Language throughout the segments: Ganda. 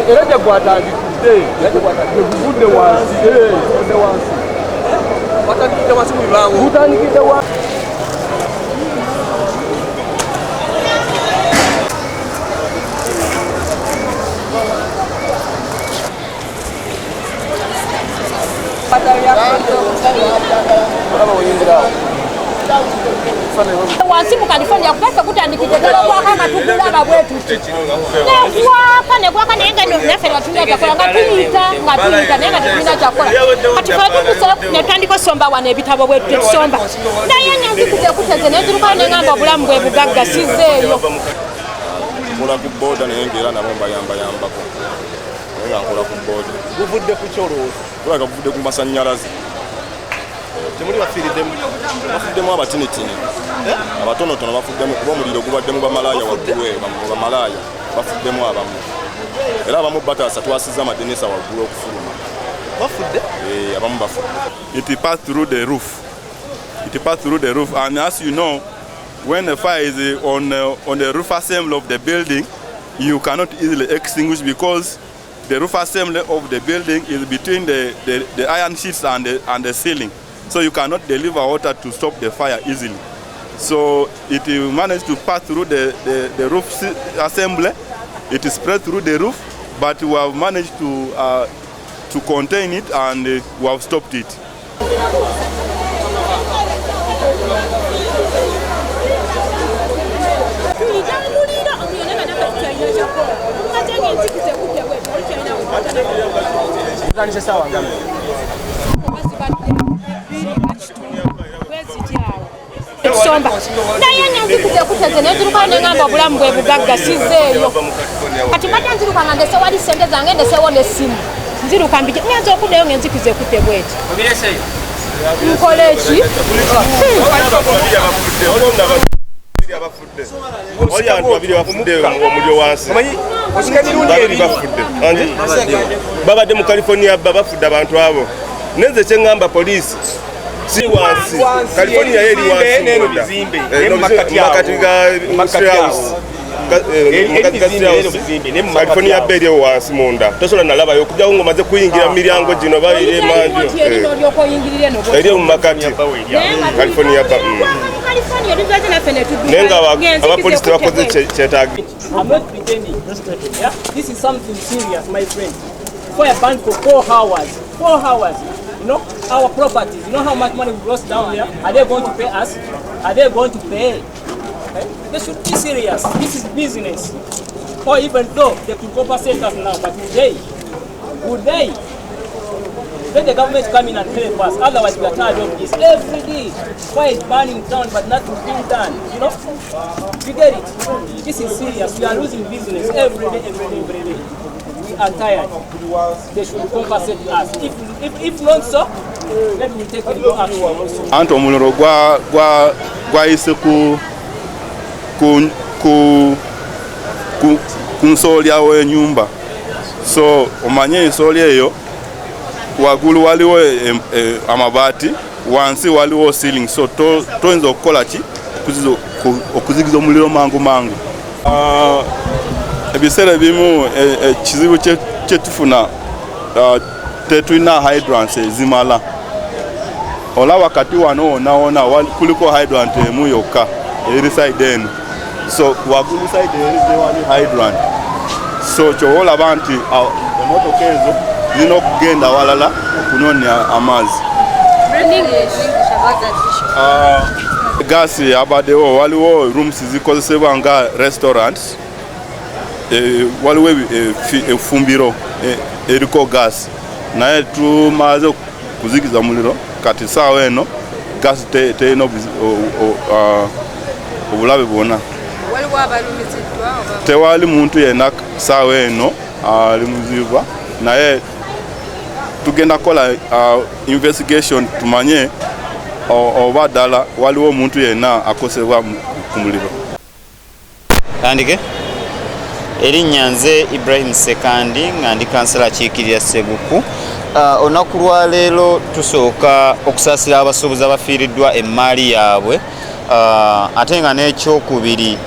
Era gye gwatandikidde, gwe guvudde wansi, guvudde wansi. Watandikidde wansi mu bibaawo. Gutandikidde wansi. Wansi mu California, kuba gutandikidde ddala ogwaka nga tugulaba bwe tuti, negwaka, negwaka, naye nga naffe nga tulina kyakola, nga tuyita, nga tuyita, naye nga tetulina kyakola. Kati fe tubuse netutandika osomba wano ebitabo bwe tetusomba, naye nga nzikuze kuteze nenzirukayo, neŋamba obulamu bwe bugagga, sizeeyo. Nkola ku booda, naye nga era nabo mbayambayambako, naye nga nkola ku booda. Guvudde ku kyolowooza? Kulabika guvudde ku masannyalaze. Temuli bafiiriddemu? Bafuddemu abatinitini, abatonotono bafuddemu, kuba omuliro gubadde mu bamalaaya waggulu eyo. Bamalaaya bafuddemu abamu, era abamu bataasa, twasiza amadinisa waggulu okufuluma. Bafudde? Eh, abamu bafudde. It passed through the roof. It passed through the roof, and as you know, when the fire is on the roof assembly of the building, you cannot easily extinguish because the roof assembly of the building is between the iron sheets and the ceiling. So you cannot deliver water to stop the fire easily. So it will manage to pass through the roof assembly. It is spread through the roof, but we have managed to contain it and we have stopped it. Tuyita muliro, omuliro, naye nga naffe tukyalina kyakola, ate nga enzikiza ekutte bwetu, tukyalina. Tutandise saawa nga mmeka? Bazibadde 2:15 bwezityawo tusomba, naye nga nzikuze kuteze nenzirukayo, neŋamba obulamu bwe bugagga, sizeeyo. Kati mbadde nziruka nga ndese wali sente zange, ndesewo n'essimu, nziruka mbije, ngenza okuddayo nga enzikiza ekutte bweti, nkola eki? Wali abantu babiri bafudde omuliro wansi. Omanyi osika emirundi Babiri ebiri. bafudde. Angi? Babadde mu California, ba bafudde abantu abo. Nenze kyeŋŋamba, poliisi si wansi. Wansi, California yo eri ebizimbe, wansi n'eno munda. bizimbe, Eh, ne mu no, makkati awo. makati ga Mu makkati State awo. House. Eri- Mu makati ga eri bizimbe, State eno House. bizimbe, ne mu makkati California awo. Bay eriyo wansi munda, tosobola nalabayo okujjako ng'omaze kuyingira mu miryango gino bayira emanju. Eri n'olyoka oyingirira eno. Eri mu makati California Bay. California tuzaze naffe ne tudduka. Naye nga Ng'enzikiza abapoliisi ekutte tebakoze bweti. kyetaaga. I'm not pretending. Yeah? This is something serious, my friend. Fire burned for 4 hours. 4 hours. Our properties. You know how much money we lost down there? Are they going to pay us? Are they going to pay? Eh? They should be serious. This is business. Or even though they could compensate us now, but would they? Would they? Let the government come in and help us. Otherwise, we are tired of this. Every day, fire is burning down, but nothing is being done. You get it? This is serious. We are losing business every day, every day, every day. We are tired. They should compensate us. If not so, let me take legal action also. Anti omuliro gwayise ku nsoolya w'ennyumba, so omanye ensoolya eyo waggulu waliwo amabaati, wansi waliwo ceiling, so toyinza okukola ki okuzikiza omuliro mangu mangu. Ah, ebiseera ebimu ekizibu kyetufuna, tetulina hydrants ezimala. Olaba kati wano wonna wonna kuliko hydrant emu yokka eri side eno, so waggulu side eri tewali hydrant, so kyoba olaba nti emotoka ezo zirina okugenda walala okunoonya amazzi. In English about that issue. Gasi abaddewo, waliwo rooms zikozesebwa nga restaurants, waliwo effumbiro eriko gas, naye tumaze kuzikiza muliro. Kati saawa eno gas terina obulabe bwonna. Waliwo abalumiziddwa oba? Tewali muntu yenna saawa eno ali muziba, naye tugenda kukola investigation tumanye oba ddala waliwo omuntu yenna akosebwa ku muliro. Tandike. Erinnya nze Ibrahim Sekandi, nga ndi kansala akiikirira Seguku. Olunaku lwaleero tusooka okusaasira abasuubuzi abafiiriddwa emaali yaabwe, ate nga n'ekyokubiri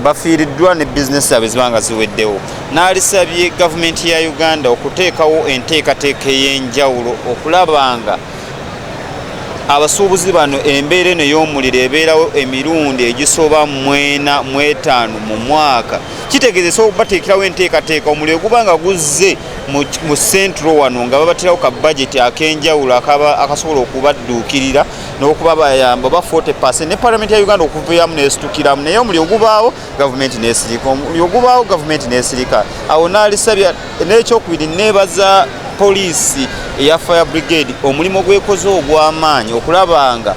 Bafiiriddwa ne bizinesi zaabwe ziba nga ziweddewo. N'alisabye gavumenti ya Uganda okuteekawo enteekateeka ey'enjawulo okulaba nga abasuubuzi bano embeera eno ey'omuliro ebeerawo emirundi egisoba mwena mwetaano mu mwaka. Kitegeezesa okubateekerawo enteekateeka omuliro guba nga guzze mu Central wano nga babaterawo ka budget ak'enjawulo akasobola okubadduukirira n'okuba bayamba oba 40% ne palamenti ya Uganda okuvayamu n'esitukiramu. Naye omuliro gubaawo gavumenti n'esirika, omuliro gubaawo gavumenti n'esirika. Awo n'alisabya. N'ekyokubiri, neebaza poliisi eya fire brigade omulimu gwekoze ogw'amaanyi okulaba nga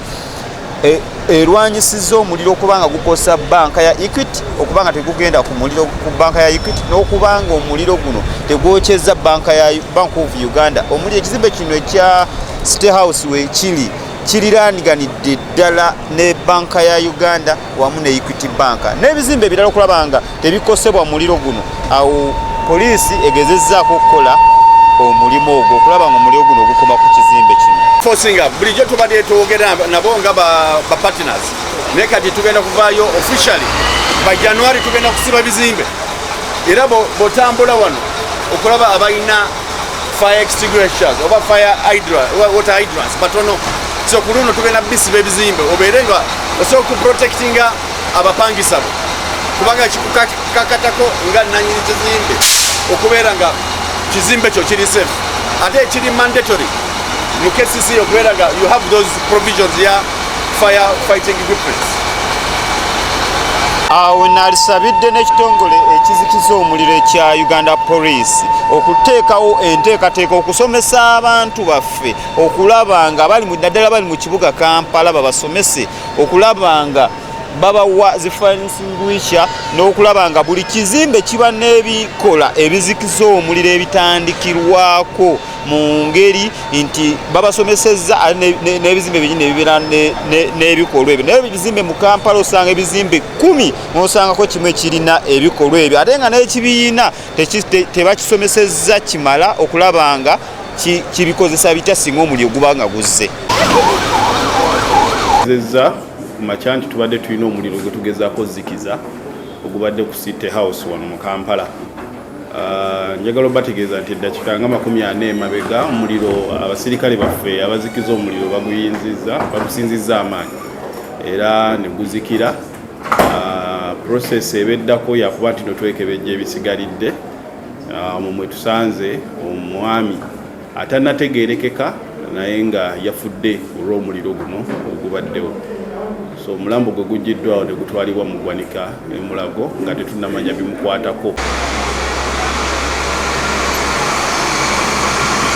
erwanyisizza omuliro okuba nga gukosa banka ya Equity, okuba nga tegugenda ku muliro ku banka ya Equity, n'okuba nga omuliro guno tegwokyezza banka ya Bank of Uganda. Omuliro ekizimbe kino ekya City House wekiri kiriraaniganidde ddala ne banka ya Uganda wamu ne Equity Bank n'ebizimbe ebirala okulaba nga tebikosebwa muliro guno. Awo poliisi egezezzaako okukola omulimu ogwo okulaba nga omuliro guno gukoma ku kizimbe kino. Forcinga bulijjo tubadde twogera nabo nga ba partners, naye kati tugenda kuvaayo officially by January, tugenda kusiba bizimbe. Era bw'otambula wano okulaba abalina fire extinguishers oba fire hydra, water hydrants batono. So ku luno tugenda bisiba ebizimbe obeere nga osobola okuprotectinga abapangisa bo, kubanga kikukakatako nga nanyini kizimbe okubeera nga kizimbe kyo kiri safe. Ate ekiri mandatory mu KCC okubeera nga you have those provisions ya fire fighting equipments. Awo naalisabidde n'ekitongole ekizikiza omuliro ekya Uganda Police okuteekawo enteekateeka okusomesa abantu baffe okulaba nga bali naddala bali mu kibuga Kampala, babasomese okulaba nga babawa zi fire extinguisher n'okulaba nga buli kizimbe kiba n'ebikola ebizikiza omuliro ebitandikirwako, mu ngeri nti babasomesezza ate n'ebizimbe binyini ebibeera n'ebikolwa ebyo. Naye ebizimbe mu Kampala osanga ebizimbe 10 n'osangako kimu ekirina ebikolwa ebyo, ate nga n'ekibiina tebakisomesezza kimala okulaba nga kibikozesa bitya singa omuliro guba nga guzze. Zezza ku makya nti tubadde tulina omuliro gwe tugezaako zikiza ogubadde ku City House wano mu Kampala. Njagala obategeeza nti eddakiika nga 40 emabega omuliro abasirikale baffe abazikiza omuliro baguyinzizza, bagusinzizza amaanyi era ne guzikira. Process ebeddako yakuba nti no twekebejja ebisigalidde. Omwo mwe tusanze omwami atannategeerekeka naye nga yafudde olw'omuliro guno ogubaddewo. So omulambo gwe guggyiddwawo ne gutwalibwa mu ggwanika e Mulago nga tetunnamanya bimukwatako.